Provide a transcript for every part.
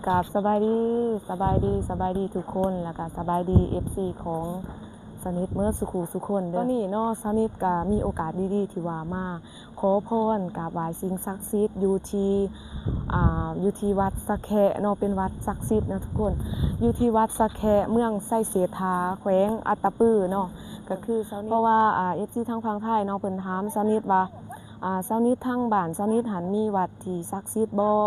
ກາບສະບາຍດີ ສະບາຍດີ ສະບາຍດີທຸກຄົນ ແລ້ວກະສະບາຍດີເອັຟຊີຂອງສາວນິດເໝິດສູ່ຄູ່ສູ່ຄົນເດີ. ຕອນນີ້ເນາະ ສາວນິດກະມີໂອກາດດີໆທີ່ວ່າມາຂໍພອນກາບໄຫວ້ສິ່ງສັກສິດຢູ່ທີ່ ອ່າ ຢູ່ທີ່ວັດສະແຄະເນາະ ເປັນວັດສັກສິດເນາະທຸກຄົນ ຢູ່ທີ່ວັດສະແຄະ ເມືອງໄຊເສດຖາ ແຂວງອັດຕະປືເນາະ. ກະຄືສາວນິດ ເພາະວ່າ ອ່າ ເອັຟຊີທາງຝັ່ງໄທເນາະ ເພິ່ນຖາມສາວນິດວ່າ ອ່າ ສາວນິດ ທາງບ້ານສາວນິດຫັ້ນມີວັດທີ່ສັກສິດບໍ່?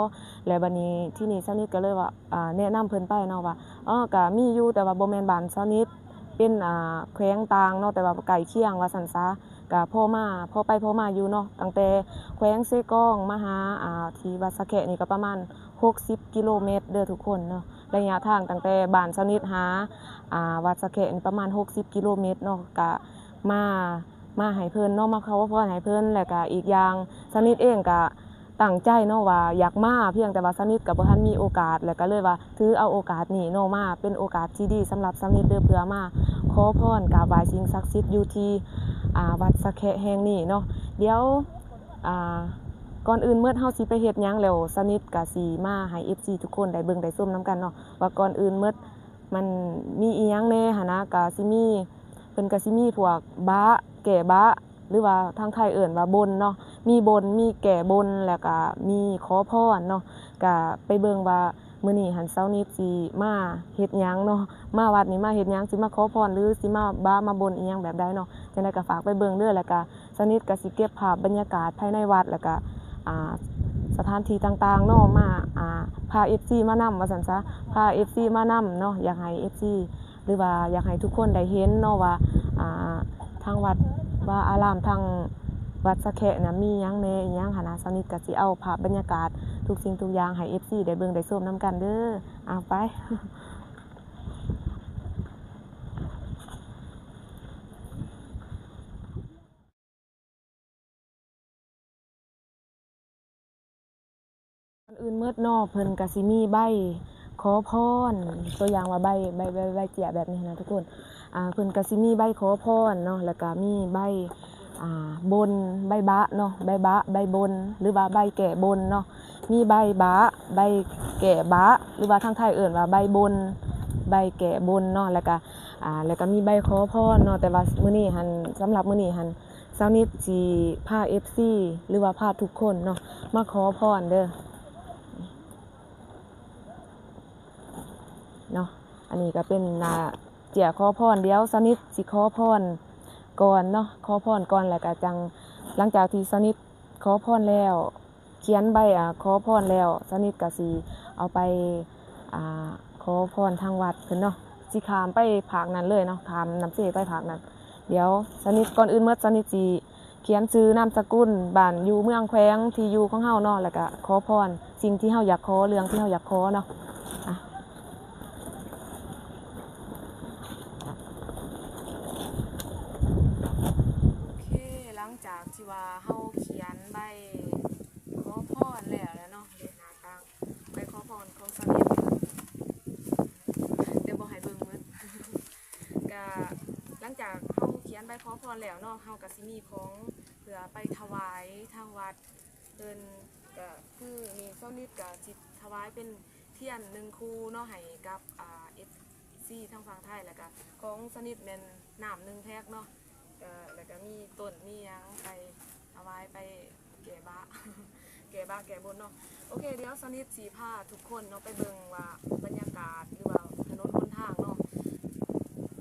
ແລະບາດນີ້ ທີນີ້ສາວນິດກະເລີຍວ່າ ອ່າ ແນະນຳເພິ່ນໄປເນາະວ່າ ອໍ ກະມີຢູ່ ແຕ່ວ່າບໍ່ແມ່ນບ້ານສາວນິດ ເປັນ ອ່າ ແຂວງຕ່າງເນາະ ແຕ່ວ່າໃກ້ຄຽງວ່າຊັ້ນຊະ ກະພໍມາ ພໍໄປພໍມາຢູ່ເນາະ. ຕັ້ງແຕ່ແຂວງເຊກອງມາຫາ ອ່າ ທີ່ວັດສະແຄະນີ້ກະປະມານຫົກສິບກິໂລແມັດເດີທຸກຄົນເນາະ. ໄລຍະທາງຕັ້ງແຕ່ບ້ານສາວນິດຫາ ອ່າ ວັດສະແຄະນີ້ປະມານຫົກສິບກິໂລແມັດເນາະ. ກະມາ ມາໃຫ້ເພິ່ນເນາະ ມາຂໍພອນໃຫ້ເພິ່ນ ແລ້ວກະອີກຢ່າງສາວນິດເອງກະຕັ້ງໃຈເນາະວ່າຢາກມາ ພຽງແຕ່ວ່າສາວນິດກະບໍ່ທັນມີໂອກາດ ແລ້ວກະເລີຍວ່າຖືເອົາໂອກາດນີ້ເນາະ ມາເປັນໂອກາດທີ່ດີສຳລັບສາວນິດເດີ ເພື່ອມາຂໍພອນກາບໄຫວ້ສິ່ງສັກສິດຢູ່ທີ່ ອ່າ ວັດສະແຄະແຫ່ງນີ້ເນາະ. ດຽວ ອ່າ ກ່ອນອື່ນໝົດເຮົາຊິໄປເຮັດຫຍັງ ແລ້ວສາວນິດກະຊິມາໃຫ້ເອັຟຊີທຸກຄົນໄດ້ເບິ່ງໄດ້ຊົມນຳກັນເນາະ ວ່າກ່ອນອື່ນໝົດມັນມີອີ່ຫຍັງແດ່ຫັ້ນນະ. ກະຊິມີ ເພິ່ນກະຊິມີພວກບະ ແກ້ບະ ຫຼືວ່າທາງໄທເອີ້ນວ່າບົນເນາະ ມີບົນ ມີແກ້ບົນ ແລ້ວກະມີຂໍພອນເນາະ. ກະໄປເບິ່ງວ່າມື້ນີ້ຫັ້ນສາວນິດຊິມາເຮັດຫຍັງເນາະ ມາວັດນີ້ມາເຮັດຫຍັງ ຊິມາຂໍພອນ ຫຼືຊິມາບະມາບົນອີ່ຫຍັງແບບໃດເນາະ. ຈັ່ງໃດກະຝາກໄປເບິ່ງເດີ ແລ້ວກະ ສາວນິດກະຊິເກັບພາບບັນຍາກາດພາຍໃນວັດ ແລ້ວກະ ອ່າ ສະຖານທີ່ຕ່າງໆເນາະ ມາ ອ່າ ພາເອັຟຊີມານຳວ່າຊັ້ນຊະ ພາເອັຟຊີມານຳເນາະ. ຢາກໃຫ້ເອັຟຊີ ຫຼືວ່າຢາກໃຫ້ທຸກຄົນໄດ້ເຫັນເນາະວ່າ ອ່າ ທາງວັດວາອາລາມ ທາງວັດສະແຄະນະມີຫຍັງແດ່ອີ່ຫຍັງຫັ້ນນະ. ສາວນິດກະຊິເອົາພາບບັນຍາກາດທຸກສິ່ງທຸກຢ່າງໃຫ້ເອັຟຊີໄດ້ເບິ່ງໄດ້ຊົມນຳກັນເດີ. ເອົາໄປ. ກ່ອນອື່ນໝົດເນາະ ເພິ່ນກະຊິມີໃບຂໍພອນ ຕົວຢ່າງວ່າໃບ ໃບ ໃບ ໃບເຈ້ຍແບບນີ້ນະທຸກຄົນ. ອ່າ ເພິ່ນກະຊິມີໃບຂໍພອນເນາະ ແລ້ວກະມີໃບ ອ່າ ບົນ ໃບບະເນາະ ໃບບະ ໃບບົນ ຫຼືວ່າໃບແກ້ບົນເນາະ. ມີໃບບະ ໃບແກ້ບະ ຫຼືວ່າທາງໄທເອີ້ນວ່າໃບບົນ ໃບແກ້ບົນເນາະ. ແລ້ວກະ ອ່າ ແລ້ວກະມີໃບຂໍພອນເນາະ. ແຕ່ວ່າມື້ນີ້ຫັ້ນ ສຳລັບມື້ນີ້ຫັ້ນ ສາວນິດຊິພາເອັຟຊີ ຫຼືວ່າພາທຸກຄົນເນາະ ມາຂໍພອນເດີເນາະ. ອັນນີ້ກະເປັນ ອ່າ ເຈ້ຍຂໍພອນ. ດຽວສາວນິດຊິຂໍພອນກ່ອນເນາະ ຂໍພອນກ່ອນ ແລ້ວກະຈັ່ງ ຫຼັງຈາກທີ່ສາວນິດຂໍພອນແລ້ວ ຂຽນໃບ ອ່າ ຂໍພອນແລ້ວ ສາວນິດກະຊິເອົາໄປ ອ່າ ຂໍພອນທາງວັດເພິ່ນເນາະ. ຊິຂ້າມໄປພາກນັ້ນເລີຍເນາະ ຂ້າມນ້ຳເຊໄປພາກນັ້ນ. ດຽວສາວນິດ ກ່ອນອື່ນໝົດ ສາວນິດຊິຂຽນຊື່ ນາມສະກຸນ ບ້ານຢູ່ ເມືອງ ແຂວງທີ່ຢູ່ຂອງເຮົາເນາະ ແລ້ວກະຂໍພອນສິ່ງທີ່ເຮົາຢາກຂໍ ເລື່ອງທີ່ເຮົາຢາກຂໍເນາະ. ອ່ະ ໂອເຄ ຫຼັງຈາກທີ່ວ່າເຮົາຂຽນໃບຂໍພອນແລ້ວແຫຼະເນາະ ເລກໜ້າຕ່າງ ໃບຂໍພອນຂອງສາວນິດ ແຕ່ບໍ່ໃຫ້ເບິ່ງໝົດ. ກະຫຼັງຈາກເຮົາຂຽນໃບຂໍພອນແລ້ວເນາະ ເຮົາກະຊິມີຂອງເພື່ອໄປຖວາຍທາງວັດເພິ່ນ. ກະຄືນີ້ສາວນິດກະຊິຖວາຍເປັນທຽນໜຶ່ງຄູ່ເນາະ ໃຫ້ກັບ ອ່າ ເອັຟຊີທາງຝັ່ງໄທ ແລ້ວກະຂອງສາວນິດແມ່ນນ້ຳໜຶ່ງແພັກເນາະ. ກະ ແລ້ວກະມີຕົ້ນມີຫຍັງໄປຖວາຍ ໄປແກ້ບາ ແກ້ບາແກ້ບົນເນາະ. ໂອເຄ ດຽວສາວນິດຊິພາທຸກຄົນເນາະ ໄປເບິ່ງວ່າບັນຍາກາດ ຫຼືວ່າຖະໜົນຫົນທາງເນາະ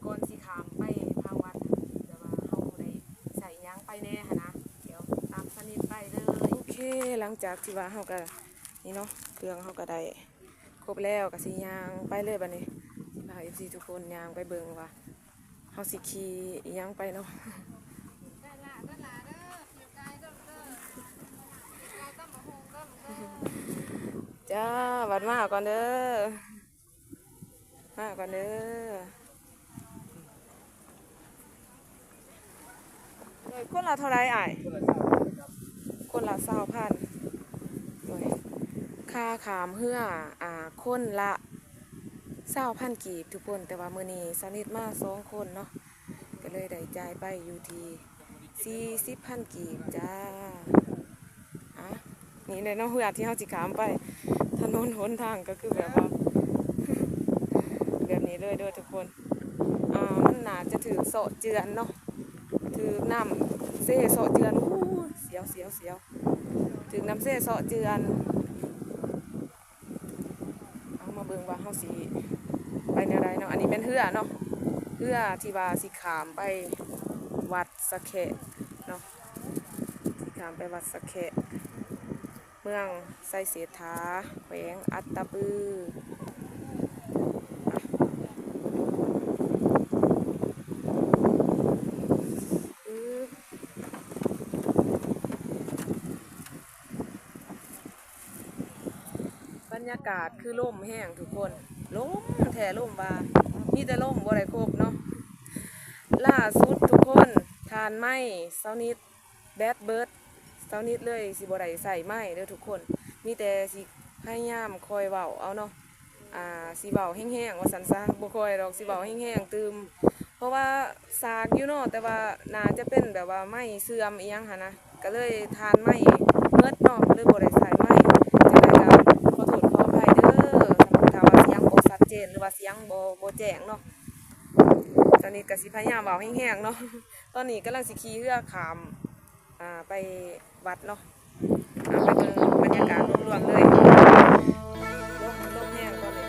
ກ່ອນຊິຂ້າມໄປທາງວັດ ແບບວ່າເຮົາໄດ້ໃຊ້ຫຍັງໄປແດ່ຫັ້ນນະ. ດຽວຕາມສາວນິດໄປເລີຍ. ໂອເຄ ຫຼັງຈາກທີ່ວ່າເຮົາກະ ນີ້ເນາະ ເຄື່ອງເຮົາກະໄດ້ຄົບແລ້ວ ກະຊິຍ່າງໄປເລີຍບາດນີ້. ພາເອັຟຊີທຸກຄົນຍ່າງໄປເບິ່ງວ່າ ເຮົາຊິຂີ່ອີ່ຫຍັງໄປເນາະ. ຈ້າ ບັດມາກ່ອນເດີ ມາກ່ອນເດີ. ຄົນລະເທົ່າໃດອ້າຍ? ຄົນລະຊາວພັນ. ໂດຍ ຄ່າຂ້າມເຮືອ ອ່າ ຄົນລະຊາວພັນກີບທຸກຄົນ. ແຕ່ວ່າມື້ນີ້ສາວນິດມາສອງຄົນເນາະ ກະເລີຍໄດ້ຈ່າຍໄປຢູ່ທີ່ສີ່ສິບພັນກີບຈ້າ. ອ່ະ ນີ້ແຫຼະເນາະ ເຮືອທີ່ເຮົາຊິຂ້າມໄປ. ໄທ ຖະໜົນຫົນທາງກໍຄືແບບວ່າ ແບບນີ້ເລີຍເດີທຸກຄົນ. ອ່າ ມັນໜ້າຈະຖືກເຊາະເຈື່ອນເນາະ ຖືກນ້ຳເຊເຊາະເຈື່ອນ. ໂອ້ຍ ສຽວ ສຽວ ສຽວ ຖືກນ້ຳເຊເຊາະເຈື່ອນ. ເອົາ ມາເບິ່ງວ່າເຮົາຊິໄປແນວໃດເນາະ. ອັນນີ້ແມ່ນເຮືອເນາະ ເຮືອທີ່ວ່າຊິຂ້າມໄປວັດສະແຄະເນາະ ຊິຂ້າມໄປວັດສະແຄະ ເມືອງໄຊເສດຖາ ແຂວງອັດຕະປື. ອື ບັນຍາກາດຄືລົມແຮງທຸກຄົນ ລົມແທ້ ລົມວ່າ ມີແຕ່ລົມ ບໍ່ໄດ້ຄົບເນາະ. ລ່າສຸດທຸກຄົນ ຖ່ານໄມ້ຊາວນິດແບັດເບິດ ຊາວນິດເລີຍຊິບໍ່ໄດ້ໃຊ້ໄມ້ເດີທຸກຄົນ ມີແຕ່ຊິພະຍາຍາມຄ່ອຍເວົ້າເອົາເນາະ. ອ່າ ຊິເວົ້າແຮງໆ ວ່າຊັ້ນຊະ ບໍ່ຄ່ອຍດອກ ຊິເວົ້າແຮງໆຕື່ມ ເພາະວ່າສາກຢູ່ເນາະ ແຕ່ວ່າໜ້າຈະເປັນແບບວ່າໄມ້ເສື່ອມອີ່ຫຍັງຫັ້ນນະ ກະເລີຍຖ່ານໄມ້ເໝິດເນາະ ເລີຍບໍ່ໄດ້ໃຊ້ໄມ້. ຈັ່ງໃດກະຂໍໂທດຂໍອະໄພເດີ ຖ້າວ່າສຽງບໍ່ຊັດເຈນ ຫຼືວ່າສຽງບໍ່ ບໍ່ແຈ້ງເນາະ. ຕອນນີ້ກະຊິພະຍາຍາມເວົ້າແຮງໆເນາະ. ຕອນນີ້ກຳລັງຊິຂີ່ເຮືອຂ້າມ ອ່າ ໄປວັດເນາະ. ອ່າ ໄປເບິ່ງບັນຍາກາດລວມໆເລີຍ ລົມ ລົມແຮງຕອນນີ້.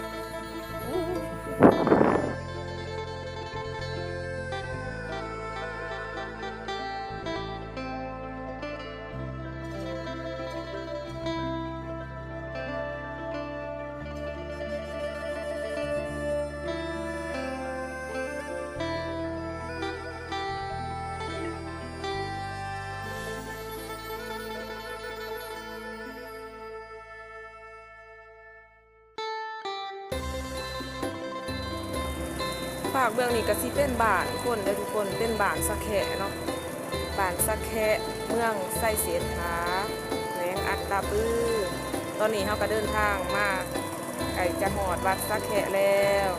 ພາກເບື້ອງນີ້ກະຊິເປັນບ້ານຄົນເດີທຸກຄົນ ເປັນບ້ານສະແຄະເນາະ ບ້ານສະແຄະ ເມືອງໄຊເສດຖາ ແຂວງອັດຕະປື. ຕອນນີ້ເຮົາກະເດີນທາງມາ ໃກ້ຈະຮອດວັດສະແຄະແລ້ວ.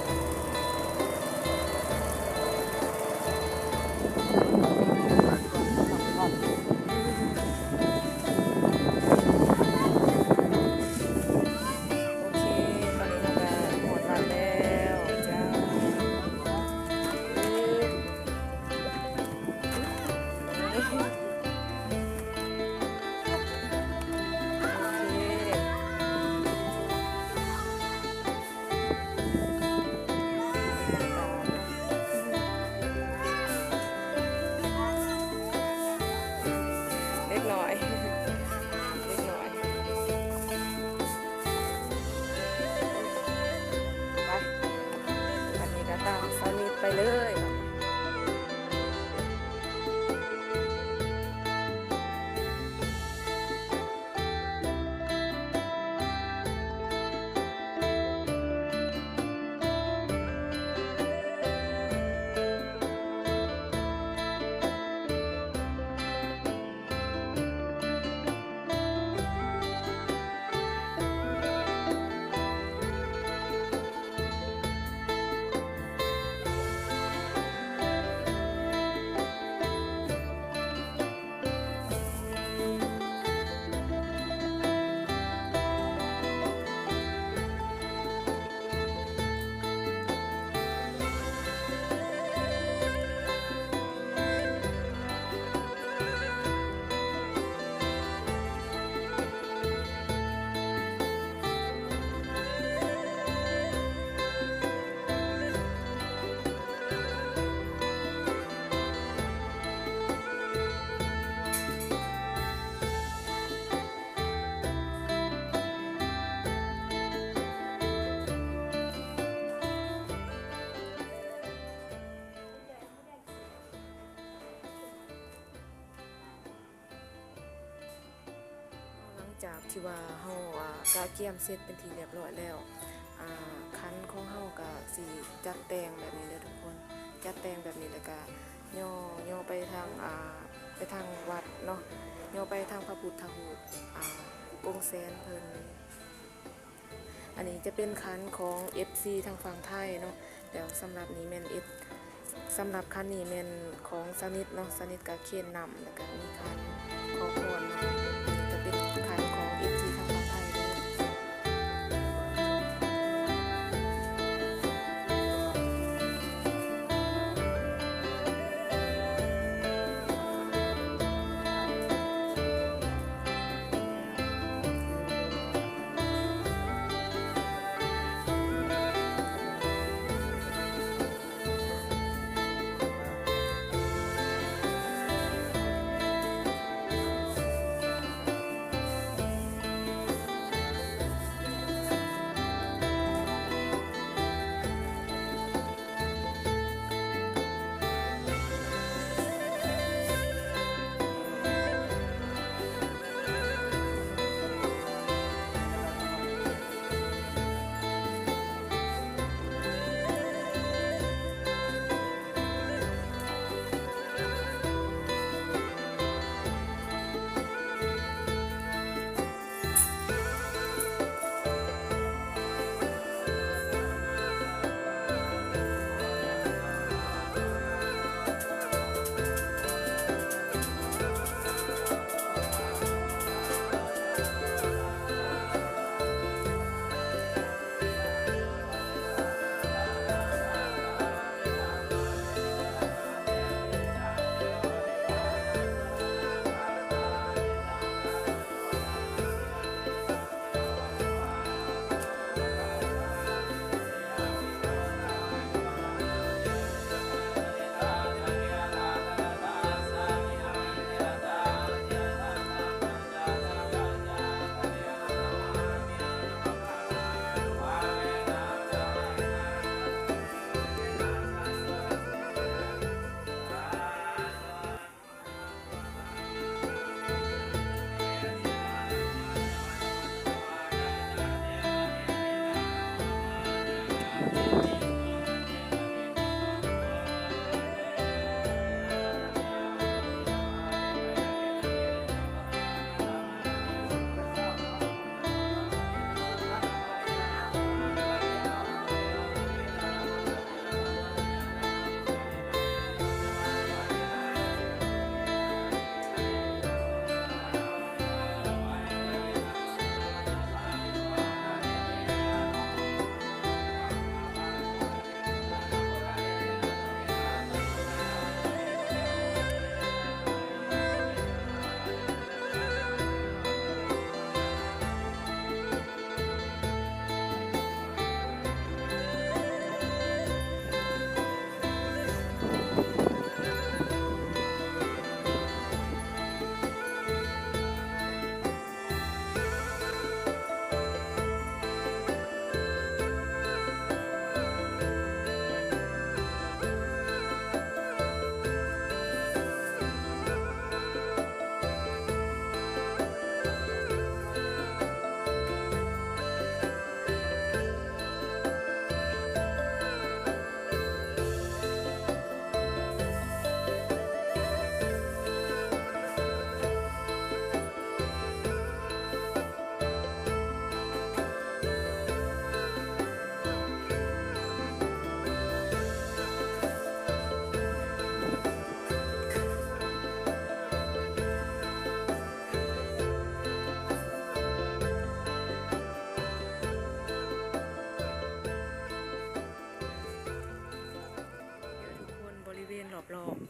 ໂອເຄ ຕອນນີ້ເຮົາກະຮອດວັດແລ້ວຈ້າ. ເດັກນ້ອຍ ເດັກນ້ອຍ ໄປ ບັດນີ້ກະຕາມສາວນິດໄປເລີຍ. ຫຼັງຈາກທີ່ວ່າເຮົາ ອ່າ ກະກຽມເສັດເປັນທີ່ລຽບຮ້ອຍແລ້ວ ອ່າ ຂັນຂອງເຮົາກະຊິຈັດແຕ່ງແບບນີ້ເດີທຸກຄົນ ຈັດແຕ່ງແບບນີ້ ແລ້ວກະຍໍ ຍໍໄປທາງ ອ່າ ໄປທາງວັດເນາະ ຍໍໄປທາງພະພຸດທະຮູບ ອ່າ ອົງແສນເພິ່ນ. ອັນນີ້ຈະເປັນຂັນຂອງເອັຟຊີທາງຝັ່ງໄທເນາະ ແລ້ວສຳລັບນີ້ແມ່ນເອັຟ ສຳລັບຂັນນີ້ແມ່ນຂອງສາວນິດເນາະ ສາວນິດກະເຄນນ້ຳ ແລ້ວກະມີຂັນຂໍພອນເນາະ ນີ້ກະເປັນຂັນຂອງເອັຟຊີທາງຝັ່ງໄທເດີ.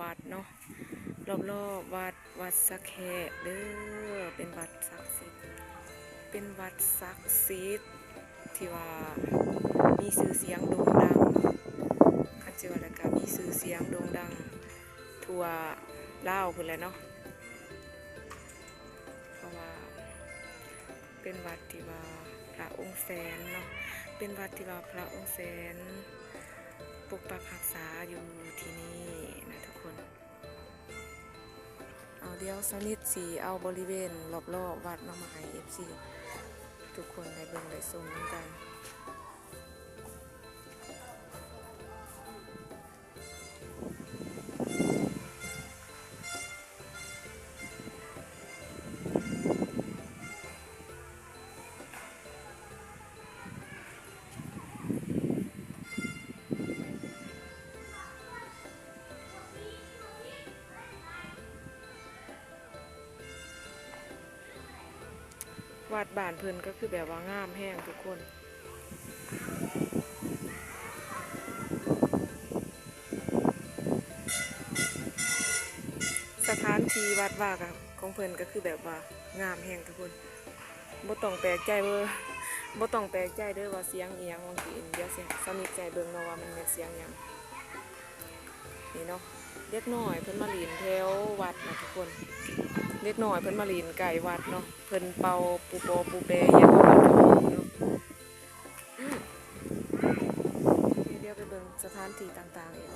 ວັດເນາະ ລອບໆວັດ ວັດສະແຄະເດີ ເປັນວັດສັກສິດ ເປັນວັດສັກສິດທີ່ວ່າມີຊື່ສຽງໂດ່ງດັງ ຄັນຊິວ່າແລ້ວກະມີຊື່ສຽງໂດ່ງດັງທົ່ວລາວພຸ້ນແຫຼະເນາະ ເພາະວ່າເປັນວັດທີ່ວ່າພະອົງແສນເນາະ ເປັນວັດທີ່ວ່າພະອົງແສນປົກປັກຮັກສາຢູ່ທີ່ນີ້ນະທຸກຄົນ. ເອົາ ດຽວສາວນິດຊິເອົາບໍລິເວນລອບໆວັດເນາະ ມາໃຫ້ເອັຟຊີທຸກຄົນໄດ້ເບິ່ງໄດ້ຊົມນຳກັນ. ວັດບ້ານເພິ່ນກໍຄືແບບວ່າງາມແຮງທຸກຄົນ ສະຖານທີ່ວັດວາກະ ຂອງເພິ່ນກໍຄືແບບວ່າງາມແຮງທຸກຄົນ ບໍ່ຕ້ອງແປກໃຈເດີ້ ບໍ່ຕ້ອງແປກໃຈເດີ້ວ່າສຽງອີ່ຫຍັງວ່າຊີ້ ດຽວຊິ ສາວນິດຊິໃຫ້ເບິ່ງເນາະວ່າມັນແມ່ນສຽງຫຍັງ ນີ້ເນາະ ເດັກນ້ອຍເພິ່ນມາຫຼິ້ນແຖວວັດນະທຸກຄົນ ເດັກນ້ອຍເພິ່ນມາຫຼິ້ນໃກ້ວັດເນາະ ເພິ່ນເປົ່າປູ່ປໍປູ່ແປຫຍັງຢູ່ວັດເນາະ ດຽວໄປເບິ່ງສະຖານທີ່ຕ່າງໆອີກ.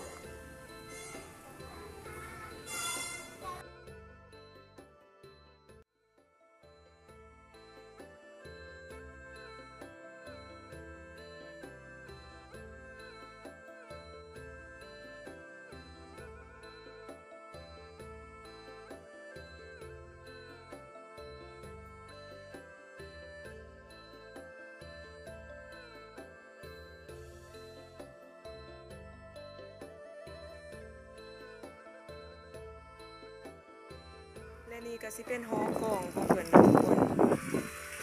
ແລະນີ້ກໍຊິເປັນຫໍກອງຂອງເພິ່ນເນາະທຸກຄົນ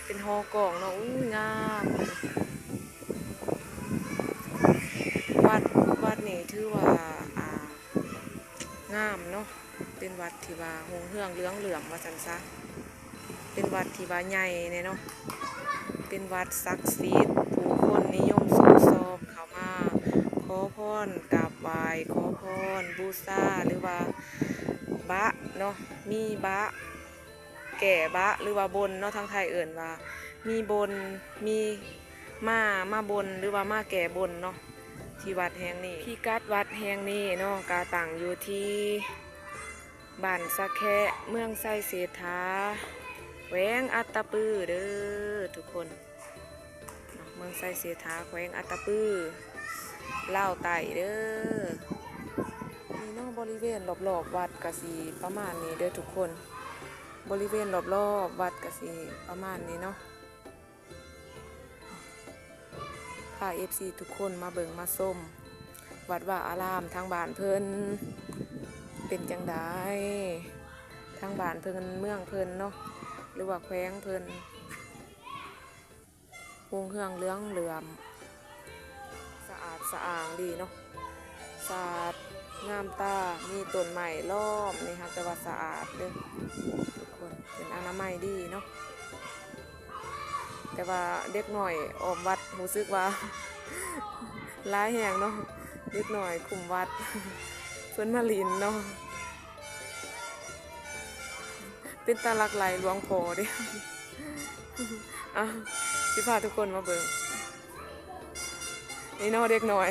ເປັນຫໍກອງເນາະ ອູ້ຍ ງາມ ວັດ ວັດນີ້ຖືວ່າ ອ່າ ງາມເນາະ ເປັນວັດທີ່ວ່າຮຸ່ງເຮືອງເຫຼືອງເຫຼື້ອມວ່າຊັ້ນຊະ ເປັນວັດທີ່ວ່າໃຫຍ່ແດ່ເນາະ ເປັນວັດສັກສິດ ຜູ້ຄົນນິຍົມຊົມຊອບເຂົ້າມາຂໍພອນ ກາບໄຫວ້ ຂໍພອນ ບູຊາ ຫຼືວ່າບະເນາະ ມີບະ ແກ້ບະ ຫຼືວ່າບົນເນາະ ທາງໄທເອີ້ນວ່າມີບົນ ມີມາ ມາບົນ ຫຼືວ່າມາແກ້ບົນເນາະ ທີ່ວັດແຫ່ງນີ້. ພິກັດວັດແຫ່ງນີ້ເນາະ ກະຕັ້ງຢູ່ທີ່ບ້ານສະແຄະ ເມືອງໄຊເສດຖາ ແຂວງອັດຕະປືເດີທຸກຄົນ. ເນາະ ເມືອງໄຊເສດຖາ ແຂວງອັດຕະປື ລາວໃຕ້ເດີ. ນີ້ເນາະ ບໍລິເວນລອບໆວັດກະຊິປະມານນີ້ເດີທຸກຄົນ ບໍລິເວນລອບໆວັດກະຊິປະມານນີ້ເນາະ. ພາເອັຟຊີທຸກຄົນມາເບິ່ງມາຊົມວັດວາອາລາມທາງບ້ານເພິ່ນເປັນຈັ່ງໃດ ທາງບ້ານເພິ່ນ ເມືອງເພິ່ນເນາະ ຫຼືວ່າແຂວງເພິ່ນ. ຮຸ່ງເຮືອງເຫຼືອງເຫຼື້ອມ ສະອາດສະອ້າງດີເນາະ ສະອາດງາມຕາ ມີຕົ້ນໄມ້ລ້ອມນີ້ ຫາກແຕ່ວ່າສະອາດເດີ້ທຸກຄົນ ເປັນອະນາໄມດີເນາະ. ແຕ່ວ່າເດັກນ້ອຍອ້ອມວັດຮູ້ສຶກວ່າຫຼາຍແຮງເນາະ ເດັກນ້ອຍຄຸ້ມວັດ ເພິ່ນມາຫຼິ້ນເນາະ. ເປັນຕາຫຼັກໄຫຼຫຼວງພໍ່ເດ້. ເອົາ ຊິພາທຸກຄົນມາເບິ່ງ ນີ້ເນາະ ເດັກນ້ອຍ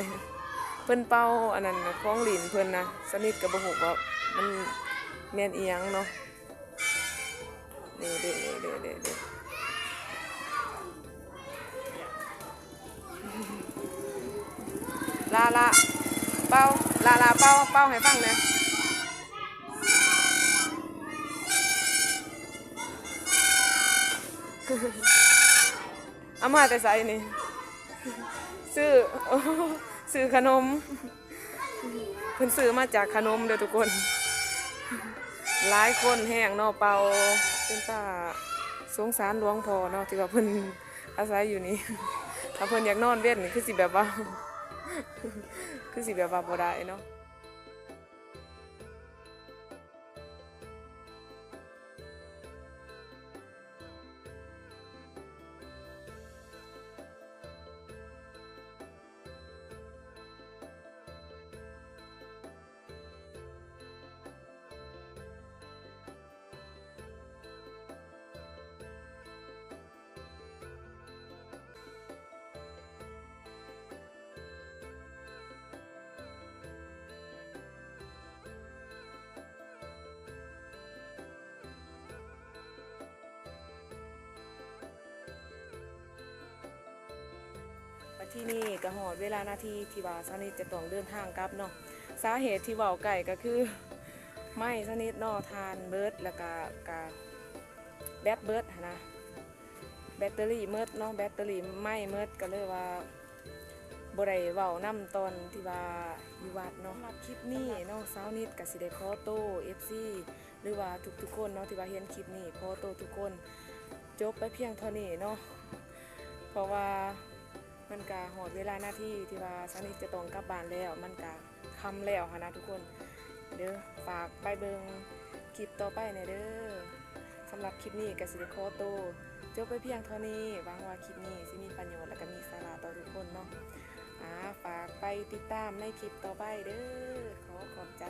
ເພິ່ນເປົ່າອັນນັ້ນນະ ຂອງຫຼິ້ນເພິ່ນນະ ສະນິດກໍບໍ່ຮູ້ວ່າມັນແມ່ນອີ່ຫຍັງເນາະ. ນີ້ ນີ້ ນີ້ ນີ້ ນີ້ ນີ້. ລາ ລາ ເປົ່າ ລາ ລາ ເປົ່າ ເປົ່າໃຫ້ຟັງແດ່. ເອົາມາແຕ່ໃສນີ້? ຊື້ ຊື້ຂະໜົມ. ເພິ່ນຊື້ມາຈາກຂະໜົມເດີທຸກຄົນ. ຫຼາຍຄົນແຮງເນາະ ເປົ່າ ເປັນຕາສົງສານຫຼວງພໍ່ເນາະ ທີ່ວ່າເພິ່ນອາໄສຢູ່ນີ້. ຖ້າເພິ່ນຢາກນອນເວັນນີ້ ຄືຊິແບບວ່າ ຄືຊິແບບວ່າບໍ່ໄດ້ເນາະ. ທີ່ນີ້ກໍຮອດເວລານາທີທີ່ວ່າສາວນິດຈະຕ້ອງເດີນທາງກັບເນາະ. ສາເຫດທີ່ເວົ້າໃກ້ກໍຄືໄມ້ສາວນິດເນາະ ຖ່ານເບິດ ແລ້ວກໍ ກໍແບັດເບິດຫັ້ນນະ ແບັດເຕີຣີເໝິດເນາະ ແບັດເຕີຣີໄມ້ເໝິດ ກໍເລີຍວ່າບໍ່ໄດ້ເວົ້ານຳຕອນທີ່ວ່າຢູ່ວັດເນາະ. ສຳລັບຄລິບນີ້ເນາະ ສາວນິດກໍຊິໄດ້ຂໍໂຕ ເອັຟຊີ ຫຼືວ່າທຸກໆຄົນເນາະ ທີ່ວ່າເຫັນຄລິບນີ້ ຂໍໂຕທຸກຄົນ ຈົບໄປພຽງເທົ່ານີ້ເນາະ ເພາະວ່າມັນກະຮອດເວລານາທີທີ່ວ່າສາວນິດຈະຕ້ອງກັບບ້ານແລ້ວ ມັນກະຄ່ຳແລ້ວຫັ້ນນະທຸກຄົນເດີ. ຝາກໄປເບິ່ງຄລິບຕໍ່ໄປແດ່ເດີ. ສຳລັບຄລິບນີ້ກະຊິໄດ້ຂໍໂຕ ຈົບໄປພຽງເທົ່ານີ້. ຫວັງວ່າຄລິບນີ້ຊິມີປະໂຫຍດ ແລະກະມີສາລະຕໍ່ທຸກຄົນເນາະ. ອາ ຝາກໄປຕິດຕາມໃນຄລິບຕໍ່ໄປເດີ. ຂໍຂອບໃຈ.